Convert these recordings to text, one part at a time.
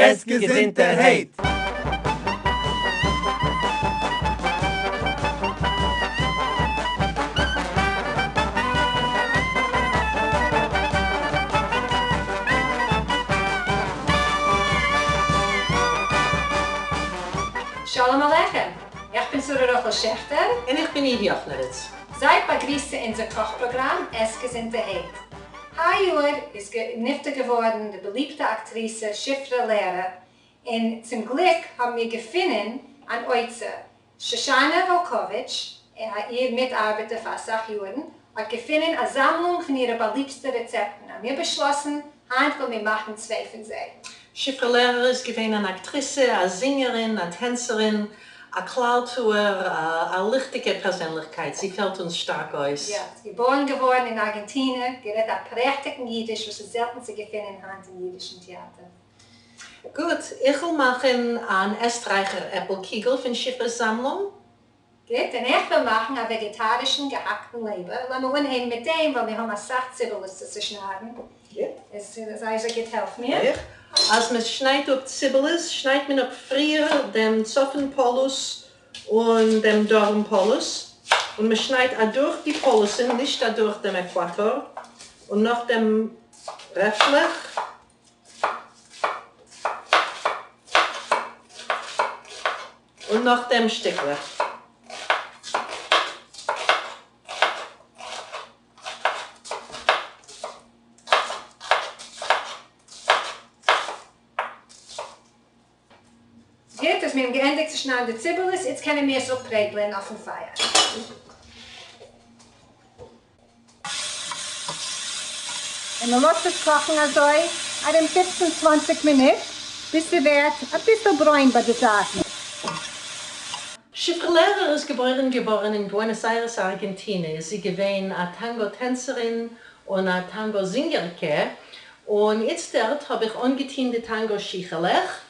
עס געזונטערהייט! שלום עליכם! איך בין שרה רחל שעכטער. און איך בין איוו יאכנעוויץ. זייט באגריסט צו אונזער קאך פראגראם עס געזונטערהייט. היי יאר איז נפטר געווארן די באליבטע אקטריסע שפרה לערער, און צום גליק האבן מיר געפונען אן אוצר. שושנה וואלקאוויטש, איר מיטארבעטער פאר אסאך יארן, האט געפונען א זאמלונג פון אירע באליבסטע רעצעפטן, האבן מיר באשלאסן, היינט וועלן מיר מאכן צוויי פון זיי. שפרה לערער איז געווען אן אקטריסע, א זינגערין, א טענצערין, א כלל-טוער, א ליכטיגע פערזענליכקייט, זי פעלט אונז שטארק אויס. יא, געבוירן געווארן אין ארגענטינע, גערעדט א פרעכטיגן אידיש וואס איז זעלטן צו געפינען היינט אין אידישן טעאטער. גוט, איך וועל מאכן אן עסטרייכער עפל קיגל פון שפרה'ס זאמלונג. גוט, און איך וועל מאכן א וועגעטארישן געהאקטן לעבער, לאמיר אנהייבן מיט דעם ווייל מיר האבן אסאך ציבעלעס צו צושניידן. איז זייער זייער גוט העלף מיר. אז מען שניידט אפ ציבעלעס, שניידט מען אפ פריער דעם צפון פאלוס און דעם דרום פאלוס, און מען שניידט אדורך די פאלוסן, נישט אדורך דעם עקוואטאר, און נאכדעם רעפלעך. און נאכדעם שטיקלעך. גוט, אז מיר האבן געענדיגט צו שניידן די ציבעלעס, איצט קענען מיר עס אפפרעגלען אויפן פייער. און מען לאזט עס קאכן אזוי ארום פופצן צוואנציג מינוט ביז ס'ווערט אביסל ברוין ביי די זייטן. שפרה לערער איז געבוירן געווארן אין בוענאס איירעס ארגענטינע, איז זי געווען א טאנגא טענצערין און א טאנגא זינגערקע, און איצטערט האב איך אנגעטוהן די טאנגא שיכעלעך,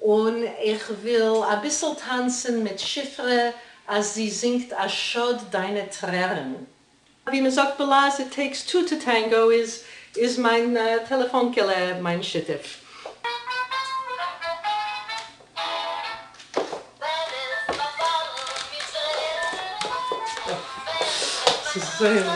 און איך וויל אביסל טאנצן מיט שפרה אז זי זינגט א שאד דיינע טרערן. ווי מען זאגט בלעז it takes two to tango איז איז מיין טעלעפאנקעלע מיין שותף. ס'איז זייער.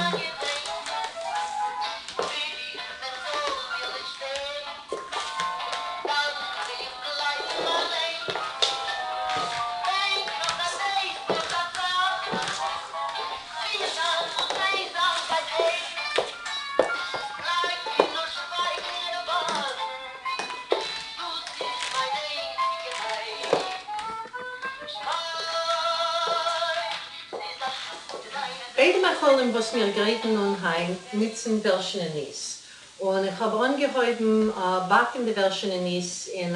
ביידע מאכלים וואס מיר גרייטן אן היינט נוצן וועלשענע ניס, און איך האב אנגעהויבן באקן די וועלשענע ניס אין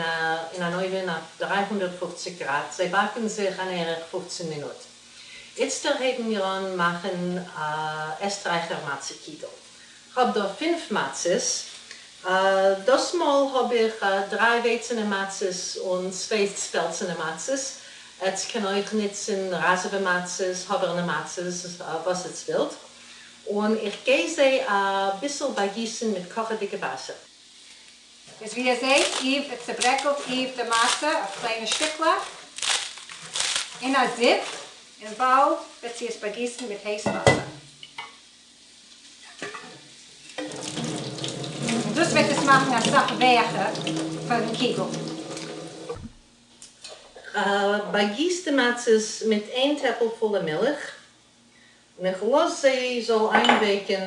אן אויווען אויף 350 גראד, זיי באקן זיך אן ערך 15 מינוט. איצטער הייבן מיר אן מאכן א עסטרייכער מצה קיגל. כ'האב דא פינף מצות, דאס מאל האב איך דריי ווייצענע מצות און צוויי ספעלצענע מצות, עטס קען אויך נוצן ראזעווע מצות, האבערנע מצות, וואס עטס ווילט. און איך גיי זיי אביסל באגיסן מיט קאכעדיגע וואסער. איז ווי איר זעהט איוו צוברעקלט איוו די מצה אויף קליינע שטיקלעך אין א זיפ, און באלד וועט זי עס באגיסן מיט הייס וואסער. און דאס וועט עס מאכן אסאך ווייעכער פארן קיגל. כ'באגיס די מצות מיט איין טעפל פולע מילך, און איך לאז זיי זאל איינווייקן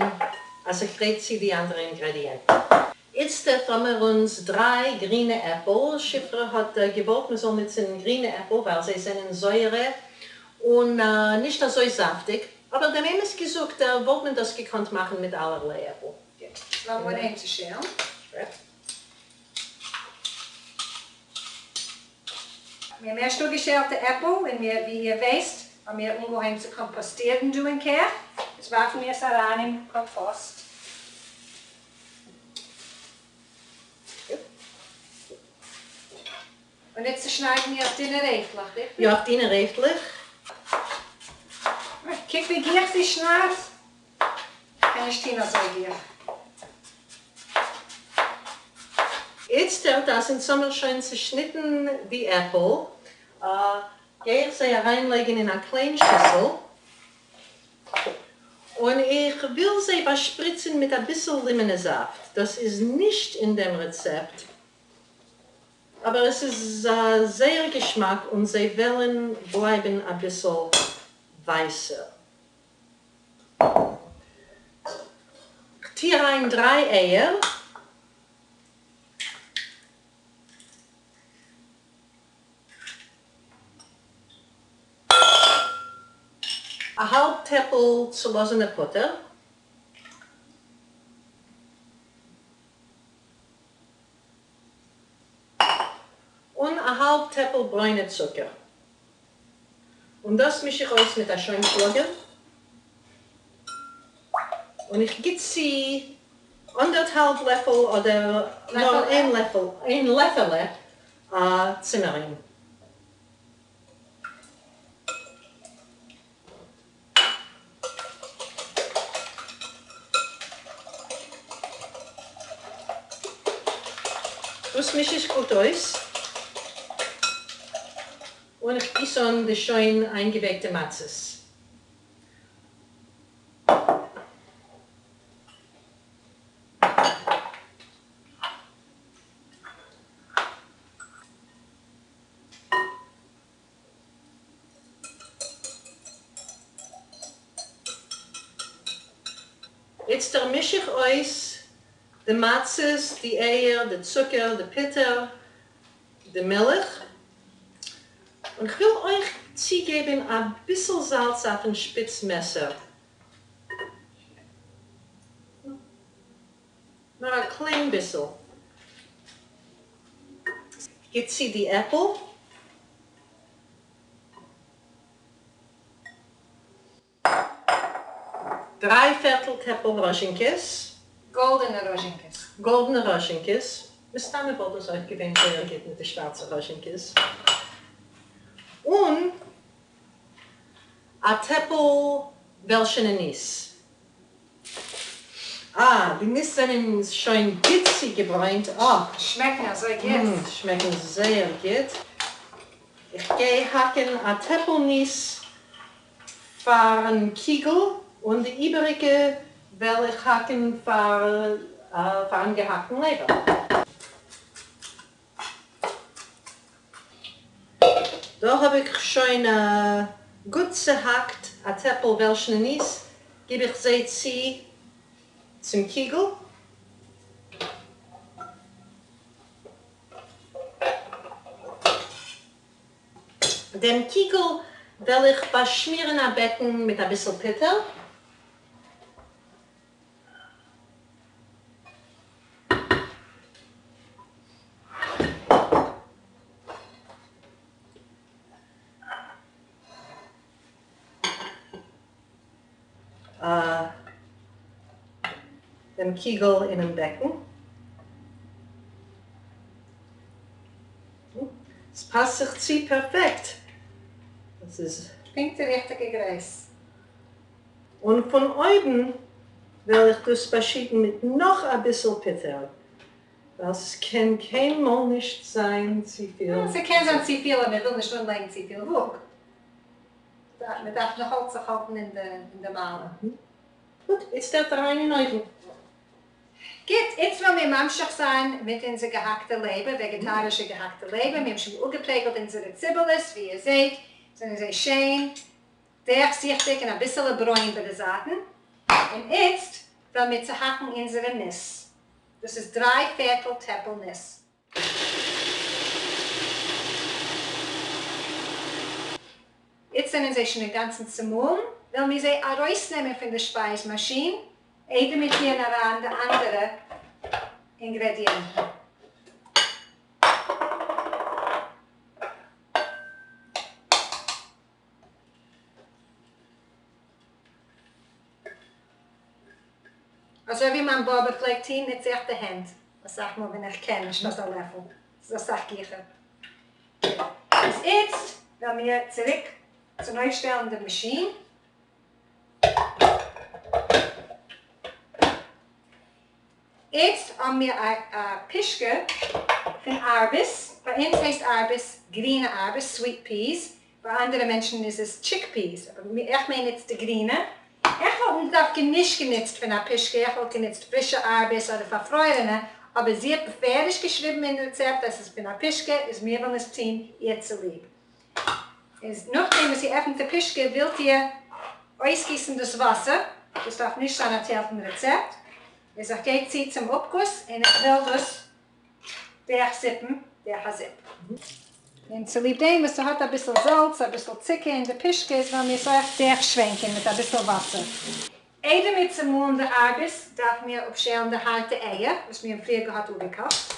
אז איך גרייט צו די אנדערע אינגרעדיענטן. איצטערט האמער אונז דריי גרינע עפל, שפרה האט געוואלט מען זאל נוצן גרינע עפל ווייל זיי זענען זויערע און נישט אזוי זאפטיג, אבער דעם אמת געזאגט וואלט מען דאס געקאנט מאכן מיט אלערליי עפל. גוט, לאמיר אנהייבן צו שעלן. מיר האבן ערשט אפגעשעלט די עפל, און מיר, ווי איר ווייסט, האבן מיר אנגעהויבן צו קאמפאסטירן דא אין קיך. יעצט ווארפן מיר עס אריין אין קאמפאסט. און איצט צושניידן מיר אויף דינע רעפלעך, ריכטיג? יא, אויף דינע רעפלעך. קוק ווי גיך זי שניידט. כ'קען נישט טון אזוי גיך. איצטערט אז אונז האמיר שוין צושניטן די עפל, גיי איך זיי אריינלייגן אין א קליין שיסל, און איך וויל זיי באשפריצן מיט אביסל לימענע זאפט, דאס איז נישט אין דעם רעצעפט, אבער עס איז זייער געשמאק און זיי וועלן בלייבן אביסל ווייסער. כ'טוה אריין דריי אייער. א האלב טעפל צולאזענע פוטער. און א האלב טעפל ברוינע צוקער. און דאס מיש איך אויס מיט א שוימשלאגער. און איך גיט צו אנדערטהאלב לעפל אדער נאר איין לעפל, איין לעפעלע צימערינג. דאס מיש איך גוט אויס, און איך גיס אן די שוין איינגעווייקטע מצות. איצטער מיש איך אויס די מצות, די אייער, די צוקער, די פוטער, די מילך, און כ'וויל אויך צוגעבן אביסל זאלץ אויפן שפיץ מעסער, נאר א קליין ביסל. גיב צו די עפל. דריי פערטל טעפל ראזשינקעס. גאלדענע ראזשינקעס. גאלדענע ראזשינקעס. מסתמא וואלט דאס אויך געווען זייער גוט מיט די שווארצע ראזשינקעס. און א טעפל וועלשענע ניס. אה, די ניס זענען שוין גוט צוגעברוינט, אה. שמעקן אזוי גוט. שמעקן זייער גוט. איך גיי האקן א טעפל ניס פארן קיגל, און די איבעריגע וועל איך האקן פארן געהאקטן לעבער. דא האב איך שוין גוט צוהאקט א טעפל וועלשנע ניס, גיב איך זיי צו צום קיגל. דעם קיגל וועל איך באשמירן א בעקן מיט אביסל פוטער. דעם קיגל אינעם בעקן. עס פאסט זיך צו פערפעקט. דאס איז פונקט די ריכטיגע גרייס. און פון אויבן וועל איך דאס באשיטן מיט נאך אביסל פוטער, ווייל ס'קען קיינמאל נישט זיין צופיל. ס'קען זיין צופיל אבער מ'וויל נישט אנלייגן צופיל וואג. מ'דארף נאך אלץ זיך האלטן אין די מעלה. גוט, איצטערט אריין אין אויוון. גוט, איצט וועלן מיר ממשיך זיין מיט אונזער געהאקטע לעבער, וועגעטארישע געהאקטע לעבער. מיר האבן שוין אפגעפרעגלט אונזערע ציבעלעס, ווי איר זעט זענען זיי שיין דורכזיכטיג און אביסעלע ברוין ביי די זייטן. און איצט וועלן מיר צוהאקן אונזערע ניס. דאס איז דריי פערטל טעפל ניס. איצט זענען זיי שוין אינגאנצן צומאלן, וועלן מיר זיי ארויסנעמען פון די שפייז מאשין, איידער מיר טוען אריין די אנדערע אינגרעדיענטן. אזוי ווי מיין באבע פלעגט טון, נוץ איך די הענט אסאך מאל ווען איך קען, אנשטאט א לעפל, ס'איז אסאך גיכער. איז איצט וועלן מיר צוריק צונויפשטעלן די מאשין. איצט האבן מיר א פושקע פון ארבעס, ביי אונז הייסט ארבעס גרינע ארבעס, sweet peas, ביי אנדערע מענטשן איז עס chickpeas, אבער איך מיין איצט די גרינע. איך וואלט דווקא נישט גענוצט פון א פושקע, איך וואלט גענוצט פרישע ארבעס אדער פארפרוירענע, אבער זי האט בפירוש געשריבן אין רעצעפט אז ס'איז פון א פושקע, איז מיר וועלן עס טון איר צוליב. איז נאכדעם וואס איר עפנט די פושקע ווילט איר אויסגיסן דאס וואסער, דאס דארף נישט זיין א טייל פון רעצעפט, איז איך גיי צו צום אפגוס און איך וויל דאס דורכזיפן דורך א זיפ. און צוליב דעם וואס ס'האט אביסל זאלץ, אביסל צוקער אין די פושקעס, וועלן מיר עס אויך דורכשווענקען מיט אביסל וואסער. איידער מיר צומאלן די ארבעס, דארפן מיר אפשעלן די הארטע אייער וואס מיר האבן פריער געהאט אפגעקאכט.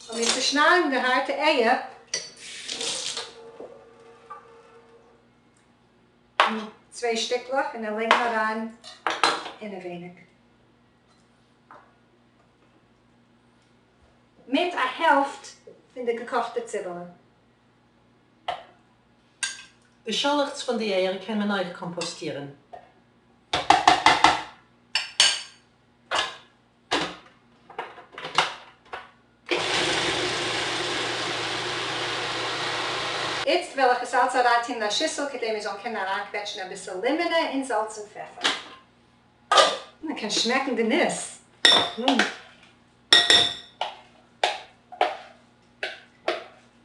און מיר צושניידן די הארטע אייער אין צוויי שטיקלעך און לייגן אריין אינעווייניג מיט א העלפט פון די געקאכטע ציבעלע. די שאלעכץ פון די אייער קען מען אויך קאמפאסטירן. איצט וועל איך עס אלץ אריינטון אין א שיסל כדי מיר זאלן קענען אריינקוועטשן אביסל לימענע און זאלץ און פעפער. מען קען שמעקן די ניס.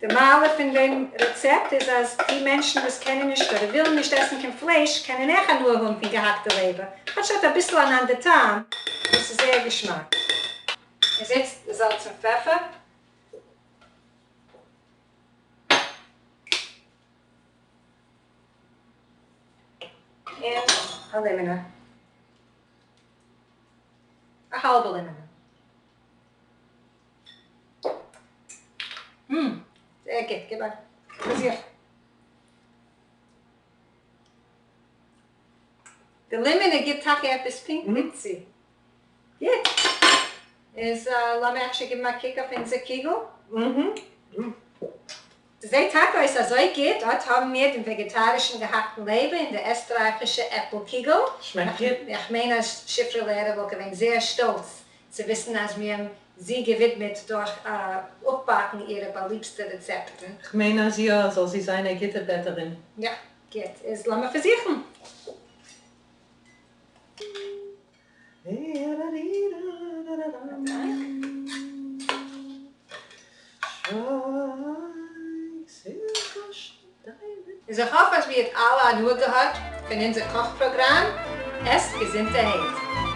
די מעלה פון דעם רעצעפט איז אז די מענטשן וואס קענען נישט אדער ווילן נישט עסן קיין פלייש קענען אויך הנאה האבן פון געהאקטע לעבער, כאטש ס'האט אביסל אן אנדער טעם, אבער ס'איז זייער געשמאק. איז איצט זאלץ און פעפער. און א לימענע. א האלבע לימענע. זייער גוט, גיב א פארזוך. די לימענע גיבט טאקע עפעס פונקט גוט צו. גוט. איז לאמיר אפשר גיבן א קוק אויף אונזער קיגל. ס'זעט טאקע אויס אזוי גוט, אט האבן מיר דעם וועגעטארישן געהאקטן לעבער און די עסטרייכישע עפל קיגל. שמעקט גוט. איך מיין אז שפרה לערער וואלט געווען זייער שטאלץ צו וויסן אז מיר האבן זי געווידמעט דורך אפבאקן אירע באליבסטע רעצעפטן. כ'מיין אז יא, זאל זי זיין א גוטע בעטערין. יא, גוט, איז לאמיר פארזוכן. איז איך האף אז איר האט אלע הנאה געהאט פון אונזער קאך פראגראם, עסט געזונטערהייט.